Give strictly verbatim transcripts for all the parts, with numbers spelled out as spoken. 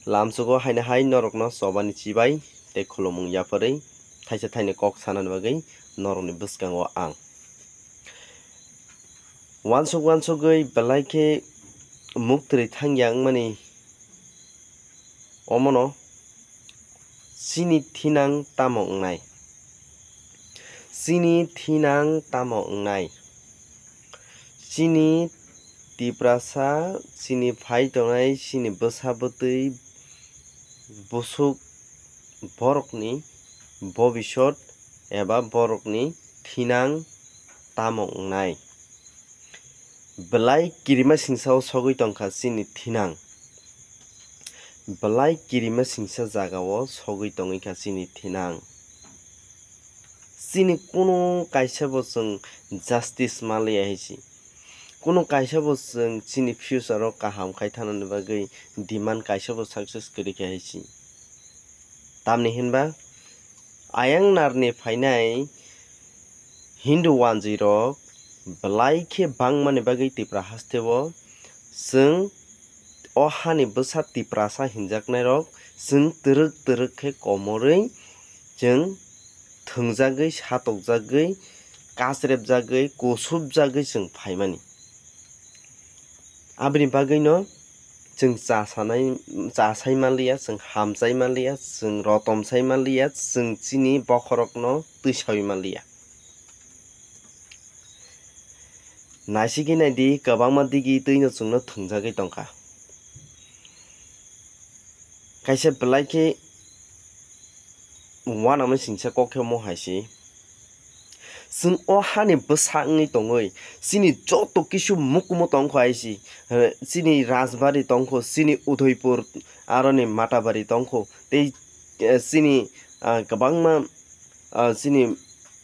Lamsugo haino hai norokno chobani chibai tei khulumung yapharwi thaisa thaini kok sanani bagwi norokni bwskango ang. Wansuk wansugwi belai khe muktwrwi thangya wngmani omono chini thinang tamo wngnai? Chini thinang tamo wngnai? Chini Tiprasa, chini phai tongnai, chini bwsa bwtwi, busuk borokni bobisot eba borokni thinang tamo wngnai? Belai kirima singsao sogwi tongkha chini thinang. Belai kirima singsa jagao sogwi tongwi kha chini thinang. Chini kunu kaisa bo chwng justice manliya hai si. Kunu kaisa bo chwng chini future o kaham khai thanani bagwi demand kaisa bo success kwrwi kha hai si. Tamni hinba ayang narni phainai Hindu wanjwi rok belai khe bangmani bagwi Tipra hasteo chwng o hani bwsa Tiprasa hinjaknairok chwng twrwk twrwk khe komorwi chwng thwngjagwi, satokjagwi, kasrepjagwi, kusupjagwi chwng phaimani. Aboni bagwino chwng chasanai, chasai manliya, chwng hamchai manliya, chwng rotom sai manliya, chwng chini bokhorokno twisawi manliya. Naisigwi naidi, kwbangma digi twino chwngno thwngjagwi tongkha. Kaisa belai khe uanama singsa kok khe omo hai se. Chwng o hani bwsa wngwi tongwi chini joto kisu mukumu tongkha hai se. Eh, chini Rajbari tongkho, chini Udaipur, aroni Matabari tongkho, tei, eh, chini, ah, kwbangma, ah, chini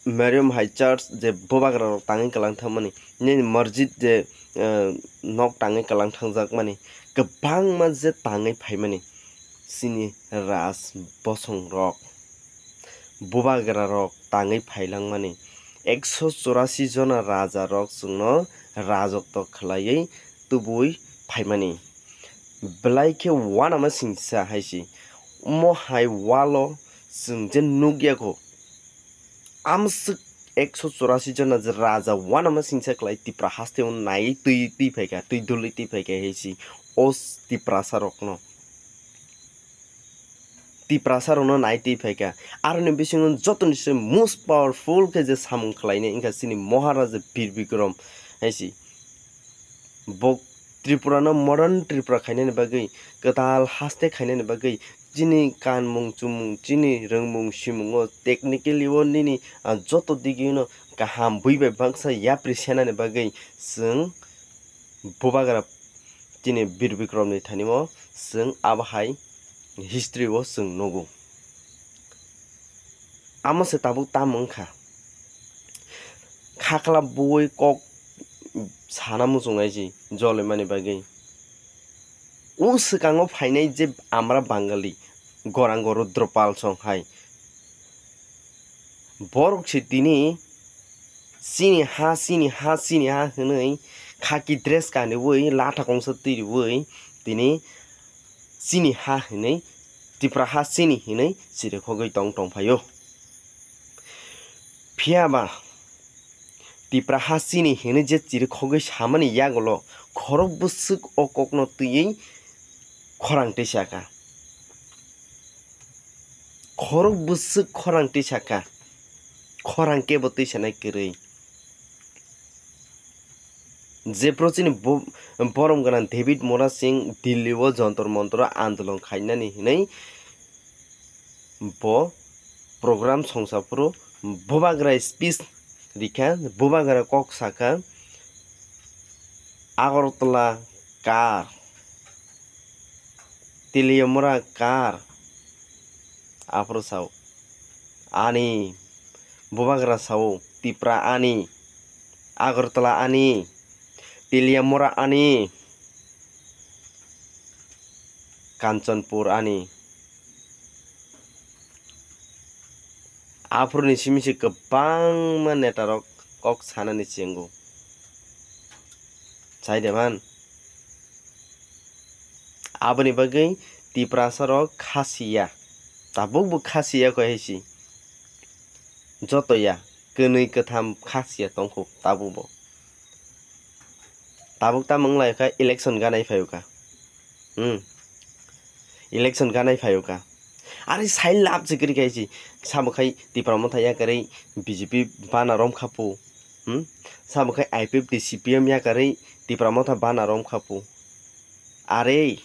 Mariam hai church je bubagra rok tangwi kwlang thangmani, nini masjid je, eh, nok tangwi kwlang thangjakmani, kwbangma je tangwi phaimani, chini raj bosong rok, bubagra rok tangwi phailangmani, ekso chorasi jona raja rok chwngno rajotto khwlaiwi tubui phaimani. Belai khe uanama singsa hai se. Omo hai walo chwng je nukya kho. Amswk ekso chorasi jona je raja uanama singsa khlai Tipra hasteo naiwi twi, twi phaikha, twi dulwi twi phaikha hai se. O Tiprasa rokno. Tiprasa rokno nai twi phaikha. Aroni bisingo jotoni se most powerful khe je samung khlainai wngkha chini Maharaja Bir Bikram hai se. Bo Tripura no modern Tripura khainani bagwi, kwtal haste khainani bagwi, chini kanmung chumung, chini rwngmung simungo technically o nini, ah, joto digino kaham bui bai baksa yapri senani bagwi chwng bubagra chini Bir Bikram ni thanimo chwng abo hai history o chwng nugo. Amo se tabuk tamo wngkha. Khakla bui kok sana muchungnai si jolimani bagwi. O swkango phainai je amra Bangali, Gorango Rudropal song hai. Borok se tini chini ha, chini ha, chini ha hwnwi khaki dress kaniwi, latha kongsa twi riwi tini chini ha hwnwi, Tipra ha chini hwnwi chirikhogwi tong tong phaio. Phiya ba Tipra ha chini hwnwi je chirikhogwi samani yagulo khorok bwswk o kokno twiwi khorang twi saka. Khorok bwswk khorang twi saka. Khorang kebo twi sanai kwrwi. Jephru chini bo-, borom gwnang David Murad Singh Delhi o Jantar Mantar o andolon khainani hwnwi bo program songsa phuru bubagra speech rikha, bubagra kok sakha, Agartala kar, Teliamura kar, aphuru sao, ani, bubagra sao, Tipra ani, Agartala ani, Teliamura ani, Kanchanpur ani. Aphuruni simi se kwbangma netarok kok sanani chengo. Chai de man. Aboni bagwi Tiprasa rok khasiya, tabuk bo khasiya koi hai si. Joto ya, kwnwi kwtham khasiya tongkhu tabuk bo. Tabuk tamo wng lai kha election ganai phaio kha. Hmm. Election ganai phaio kha. Ari sai lab se kwrwi kha si. Sabo khai Tipra Motha yakarwi B J P bana rom kha pu. Hmm. Sabo khai I P F T C P M yakarwi Tipra Motha bana rom kha pu. Are.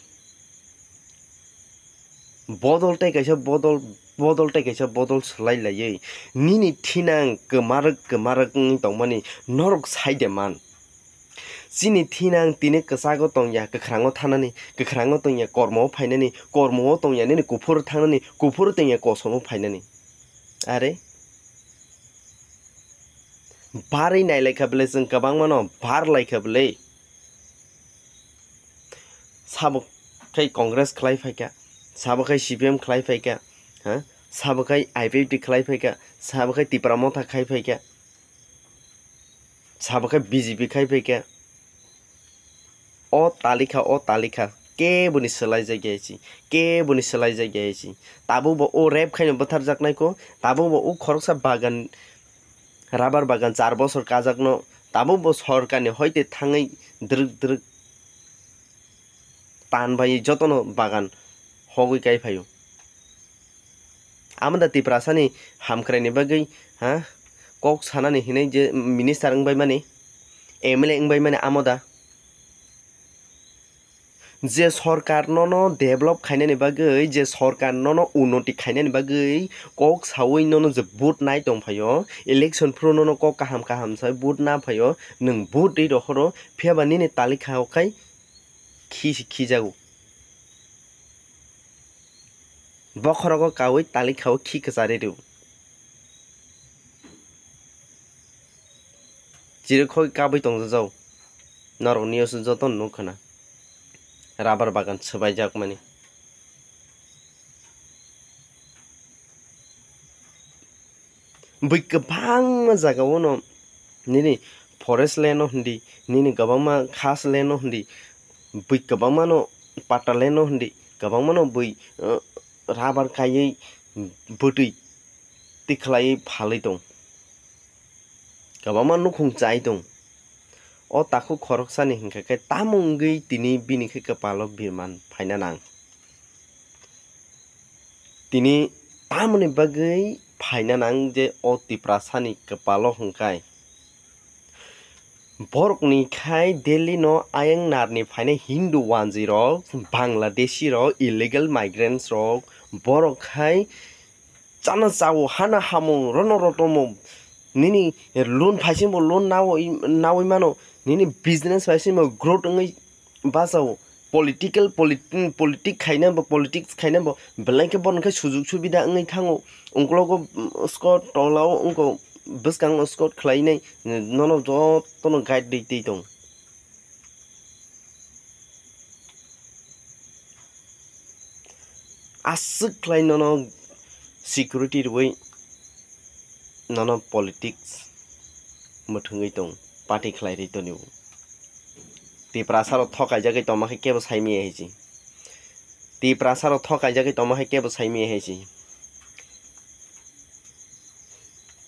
Bodol tei kaisa bodol, bodol tei kaisa bodol swlai laiwi nini thinang kwmarwk kwmarwk wngwi tongmani norok sai de man. Chini thinang tini kwchago tongya kwkhrango thanani, kwkhrango tongya kormo-o phainani, kormo-o tongya nini kuphur thangnani, kuphur tongya kosom-o phainani. Are? Barwi nai lai kha bwle, chwng kwbangmano bar lai kha bwle. Sabo khai Congress khlai phaikha, sabo khai C P M khlai phaikha, ha? Sabo khai I P F T khlai phaikha, sabo khai Tipra Motha khai phaikha, sabo khai B J P khai phaikha. O talikha, o talikha, keboni swlai jakya si, keboni swlai jakya si. Tabuk bo o rep khaino bwtharjaknai kho, tabuk bo o khoroksa bagan, rubber bagan char bosor kajakno, tabuk bo sorkarni hoite thangwi drwk drwk tan bai jotono bagan hogwi kai phaio. Amo da Tiprasani hamkraini bagwi, ha, kok sanani hinwi je minister wngbai mani, M L A wngbai mani amo da. Je sorkar nono develop khainani bagwi, je sorkar nono unnoti khainani bagwi kok sawi nono je vote nai tong phaio, election phuru nono kok kaham kaham sai vote na phaio, nwng vote ri rohoro, phiya ba nini talikha o khai khi si khijago. Bokhorogo kawi talikha o khi kwchari rw. Chirikhoi kabwi tongjajao. Norok news joto nuk khna. Rubber bagan swbaijak mani. Bui kwbangma jaga o no nini forest land no hindi, nini kwbangma khas land no hindi, bui kwbangma no patta land no hindi, kwbangma no bui, uh, rubber kaiwi bwtwi tikhlaiwi phalwi tong. Kwbangma nukhung chai tong. O takhuk khoroksani hinkha khe tamo wngwi tini bini khe kwpalo birman phaina nang. Tini tamoni bagwi phaina nang je o Tiprasani kwpalo hwnkhai. Borokni khai Delhi no ayang narni phainai Hindu wanjwi rok, Bangladeshi rok, illegal migrants rok, borok khai chana chao, hana hamung, rono rotomo, nini loan phaisingbo loan nawi, nawi mano, nini business phaisingbo growth wngwi bachao, political, polit-, politic khaina bo, politics khaina bo, belai khe bono khe sujuk subida wngwi thango, ungkologo, mm, scout tolao wngkho, bwskango scout khlainai, nono jotono guide rwi twi tong. Aswk khlai nono security rwui nono politics mwthwngwi tong, party khlai rwi tonio. Tiprasa rok thokaijagwi tongma khe kebo saimaya hai se. Tiprasa rok thokaijagwi tongma khe kebo saimaya hai se.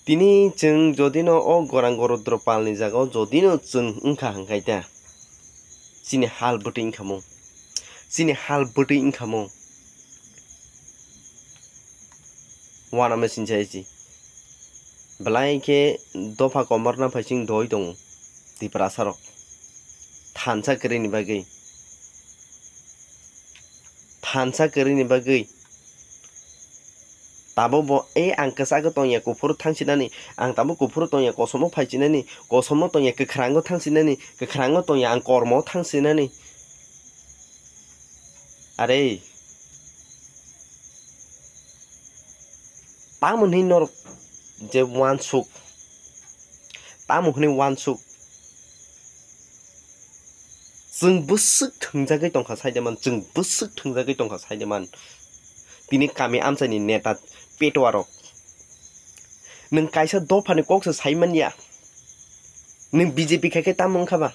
Tini chwng jodino o gorang gorodro palni jagao jodino chwng wngkha hwnkhe ta, chini hal bwtwi wngkha mo, chini hal bwtwi wngkha mo. Uanama sinchai si. Belai khe dopha komorna phaising doi tongo Tiprasa rok. Thansa kwrwini bagwi. Thansa kwrwini bagwi. Tabuk bo, "E, ang kwchagwi tongya, kuphuru thangsinani, ang tabuk kuphuru tongya, kosomo phaisinani, kosomo tongya, kwkhwrango thangsinani, kwkhwrango tongya, ang kormo thangsinani." Are, tamo hinwi norok je uansuk, tamo hinwi uansuk, chwng bwswk thwngjagwi tongkha saideman, chwng bwswk thwngjagwi tongkha saideman. Tini kami amchaini neta petuarok. Nwng kaisa dophani kok se sai manya. Nwng B J P khai khe tamo wngkha ba?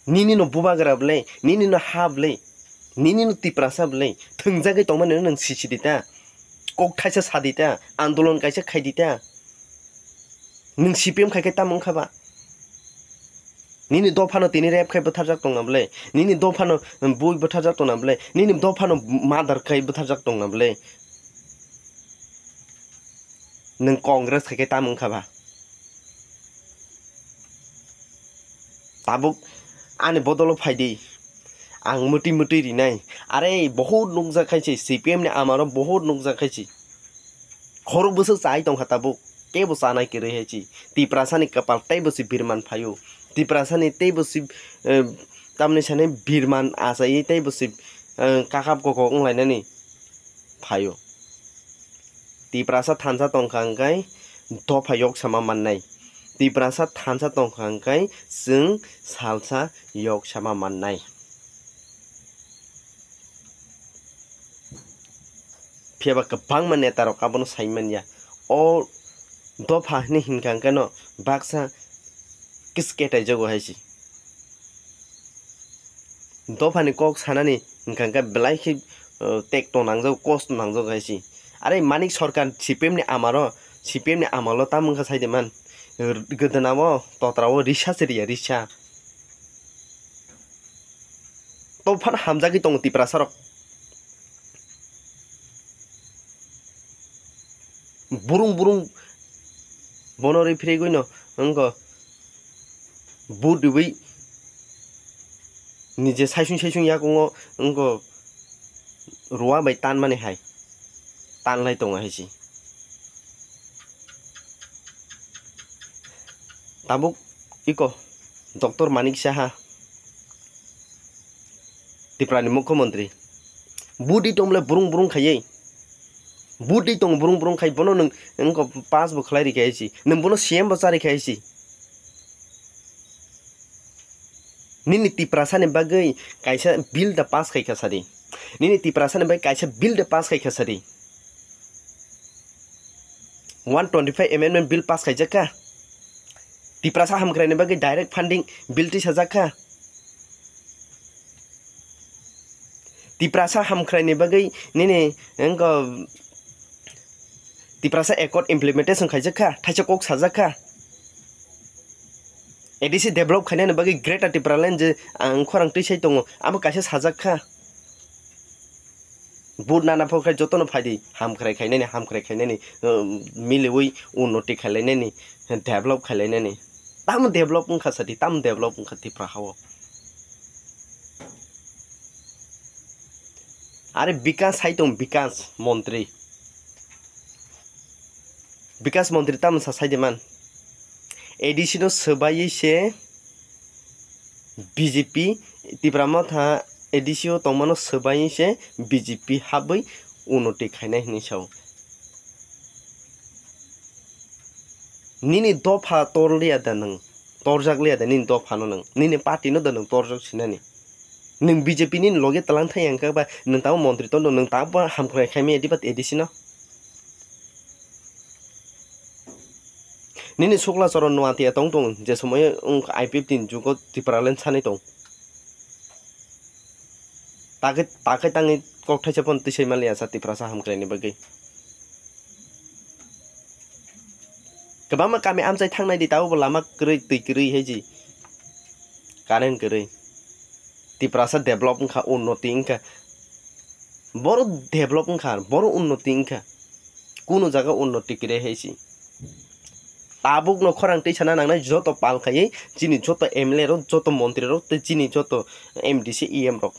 Nini no bubagra bwle, nini no ha bwle. Nini no Tiprasa bwlai thwngjagwi tongmani no nwng sisi di ta, kok thaisa sa di ta, andolon kaisa khai di ta. Nwng C P M khai khe tamo wngkha ba? Nini dophano tini rep khai bwtharjak tongna bwlai? Nini dophano bui bwtharjak tongna bwlai? Nini dophano madar khai bwtharjak tongna bwlai? Nwng Congress khai khe tamo wngkha ba? Tabuk ani bodolo phai di. Ang mwtwi mwtwi rinai. Are, bohut nukjak khai si, C P M ni amaro bohut nukjak khai si. Khorok bwswk chai tongkha tabuk. Kebo chanai kwrwi hai si. Tiprasani kwpal teibo si birman phaio. Tiprasani teibo si, eh, tamni sani birman achaiwi teibo si, eh, kakhap kokok wnglainani phaio. Tiprasa thansa tongkha hwnkhe dopha yok sama mannai. Tiprasa thansa tongkha hwnkhe chwng salsa yok sama mannai. Phiya ba kwbangma neta rok abono sai manya. O dopha hinwi hinkha hwnkhe no baksa kiske taijago hai si. Dophani kok sanani hinkha hwnkhe belai khe, uh, tekto nangjago, kosto nangjago hai si. Are Manik Sarkar C P M ni amaro, C P M ni amalo tamo wngkha sai de man. R-, gwdana o totra o risa se riya, risa. To phano hamjagwi tongo Tiprasa rok. Burung burung bono riphrigwi no wngkha but rwui nije saisung saisung yakungo wngkha rua bai tanmani hai tanlai tongo hai si. Tabuk iko Doctor Manik Saha, Tripura ni Mukhyamantri, budi tong bole burung burung khaiwi, budi tong burung burung khai bono nwng wngkha pass bo khlai rikha hai si, nwng bono C M bo cha rikha hai si. Nini Tiprasa ni bagwi kaisa bill da pass khai kha sadi. Nini Tiprasa ni bagwi kaisa bill da pass khai kha sadi. One twenty five amendment bill pass khaijak kha. Tiprasa hamkrai ni bagwi direct funding bill tisajak kha. Tiprasa hamkrai ni bagwi nini wngkha Tiprasa Accord implementation khaijak kha, thaisa kok sajak kha. A D C develop khainani bagwi Greater Tipraland je ang khorang twi sai tongo, abo kaisa sajak kha. Vote nana phokrai jotono phaidi, hamkrai khainani, hamkrai khainani, uh, miliwi unnoti khailainani, develop khailainani. Tamo develop wngkha sadi, tamo develop wngkha Tipra hao. Are Bikas hai tong, Bikas montri. Bikas montri tamo sa sai de man. A D C no swbaiwi se B J P, Tipra Motha A D C o tongmano swbaiwi se B J P habwi unnoti khainai hinwi sao. Nini dopha tor liya da nwng, torjak liya da nini dopha no nwng, nini party no da nwng torjak sinani. Nwng B J P nini loge talang thai ang kha ba nwng tamo montri tongdo, nwng tamo hamkrai khaimaya diba A D C no. Nini sukla choro nuatia tong tong, je somoyo wng I P F T ni jugo Tipraland sanai tong. Takhai, takhai tangwi kok thaisa phano twi sai manliya sa Tiprasa hamkraini bagwi. Kwbangma kami amchai thangnai di, tabukbo lama kwrwi, twi kwrwi hai ji. Current kwrwi. Tiprasa develop wngkha, unnoti wngkha. Boro develop wngkha, boro unnoti wngkha. Kunu jaga unnoti kwrwi hai si. Tabukno khorang twi sana nangnai joto pal khaiwi chini joto M L A rok, joto montri rok tei chini joto M D C, E M rok.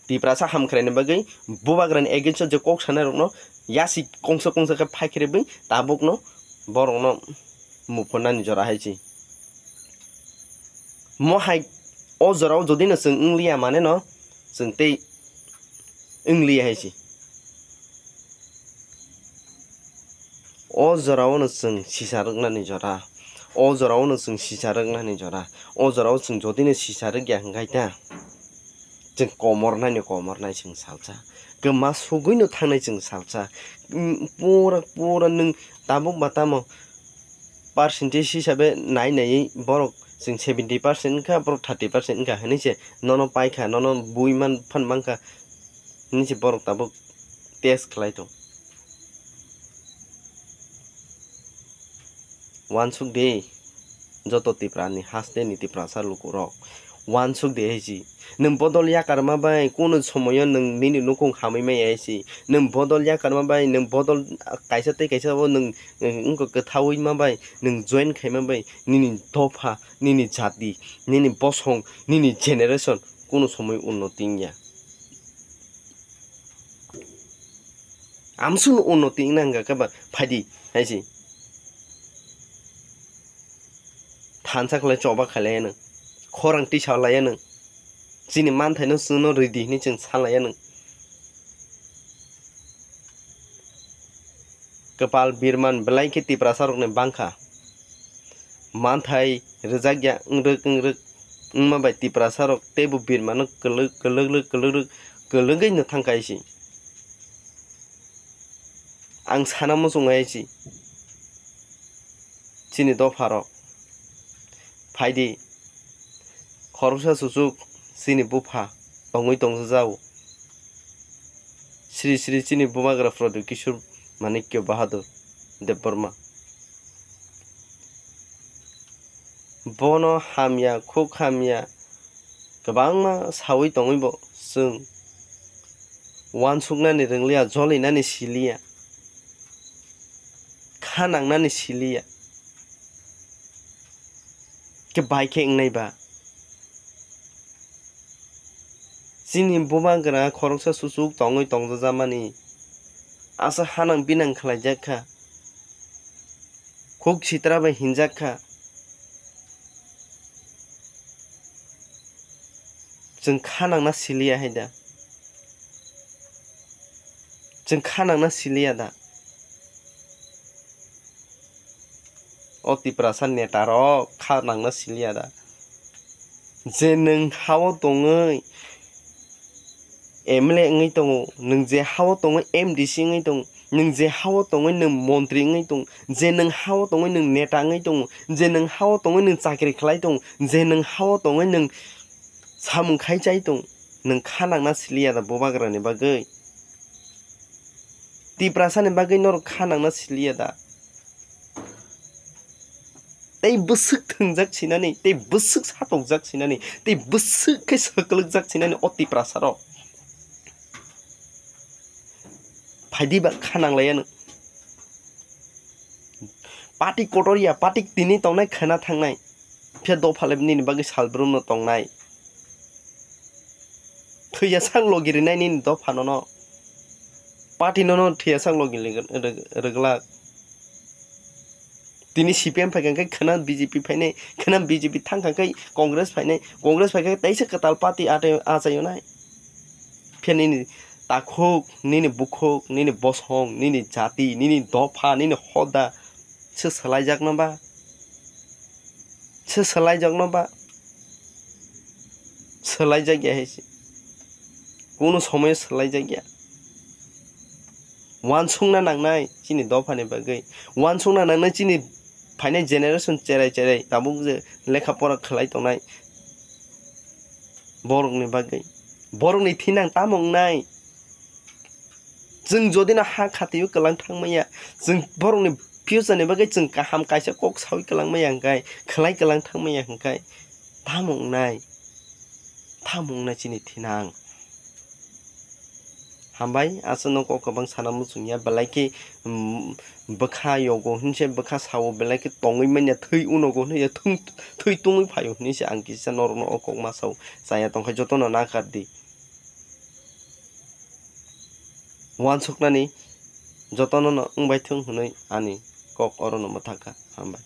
Tiprasa hamkraini bagwi bubagrani against o je kok sanai rokno yasi kongsa kongsa khe phai khe rwbwi tabukno borokno muphunani jora hai si. Mo hai o jorao jodi no chwng wngliya mane no chwng tei wngliya hai si. O jorao no chwng sisa rwknani jora, o jorao no chwng sisa rwknani jora, o jorao chwng jodi no sisa rwkya hwnkhe ta chwng komor nai ni komor nai chwng salsa, kwma sugwi no thangnai chwng salsa. Umm, pura, pura nwng tabuk ba tamo percentage hisabe nai naiwi borok Chwng seventy percent wngkha, borok thirty percent wngkha hinwi se nono paikha, nono bui man phan mankha hinwi se borok tabuk test khlai tong. Wansuk de, joto Tipra ni haste ni Tiprasa lukurok, wansuk de hai si. Nwng bodol yakarma bai kuno somoyo nwng nini nukung hamwi maya hai si. Nwng bodol yakarma bai, nwng bodol kaisa tei kaisa o nwng, eh, wngkha kwthawi ma bai, nwng join khaima bai, nini dopha, nini jati, nini bosong, nini generation kuno somoi unnoti wngya. Amsukno unnoti wngna hwnkha khe ba phaidi hai si. Thansa khlai choba khlai nw, khorang tisa lai nw, chini manthaino chwngno ridi hinwi chwng sa lai nw. Kwpal birman belai khe Tiprasarokni bangkha. Manthai rwjakya wngrwk wngrwk wngma bai Tiprasarok teibo birmano kwlwk, kwlwk, kwlwk, kwlwgwi no thangkha hai si. Ang sana muchung hai si. Chini dopharok, phaidi, khoroksa suchuk chini bupha tongwi tongjago. Sri Sri chini bubagra Pradyot Kishore Manikya Bahadur Debbarma. Bono hamya, khuk hamya, kwbangma sawi tongwi bo chwng wansuknani rwngliya, jolinani siliya, kha nangnani siliya, khe bai khe wngnai ba. Chini bubagra khoroksa suchuk tongwi tongjajakmani, aswk hanang binang khlaijak kha, khuk sitra bai hinjak kha. Chwng kha nangna siliya hai da? Chwng kha nangna siliya da? O Tiprasa neta rok kha nangna siliya da? Je nwng hao tongwi M L A wngwi tongo, nwng je hao tongwi M D C wngwi tongo, nwng je hao tongwi nwng montri wngwi tongo, je nwng hao tongwi nwng neta wngwi tongo, je nwng hao tongwi nwng chakri khlai tongo, je nwng hao tongwi nwng samung khai chai tongo, nwng kha nangna siliya da bubagrani bagwi? Tiprasani bagwi norok kha nangna siliya da? Tei bwswk thwngjak sinani, tei bwswk satokjak sinani, tei bwswk khe swkwlwkjak sinani o Tiprasarok. Phaidi ba kha nanglaiya nwng. Party kotor ya, party tini tongnai khwna thangnai. Phiya dopha le nini bagwi salbrumno tongnai. Thwiya sak logi rinai nini dopha nono. Party nono thwiya sak logi rig-, rig-, riglak. Tini C P M phaikha khe khwna B J P phainai, khwna B J P thangkha khe Congress phainai, Congress phaikha khe teisa kwtal party atai-, achayonai. Phiya nini takhuk, nini bukhuk, nini bosong, nini jati, nini dopha, nini hoda se swlaijakno ba? Se swlaijakno ba? Swlaijakya hai se. Kuno somoyo swlaijakya. Wansukna nangnai chini dophani bagwi. Wansukna nangnai chini phainai generation cherai cherai tabuk je lekha pora khlai tongnai borokni bagwi. Borokni thinang tamo wngnai? Chwng jodi no ha khatio kwlang thangmaya, chwng borokni future ni bagwi chwng kaham kaisa kok sawi kwlangmaya hwnkhe, khlai kwlang thangmaya hwnkhe, tamo wngnai? Tamo wngnai chini thinang? Hambai, aswkno kok kwbang sana muchungya, belai khe, um, bwkha yogo hinse bwkha sao, belai khe tongwi manya, thwi unogo hinwi thung-, thwi tungwi phaio hinwi se ang kisa norokno o kok ma sao. Chaya tongkha jotono nakar di. Wansuknani jotono no wngbai thung hwnwi ani kok orono mwthakha. Hambai.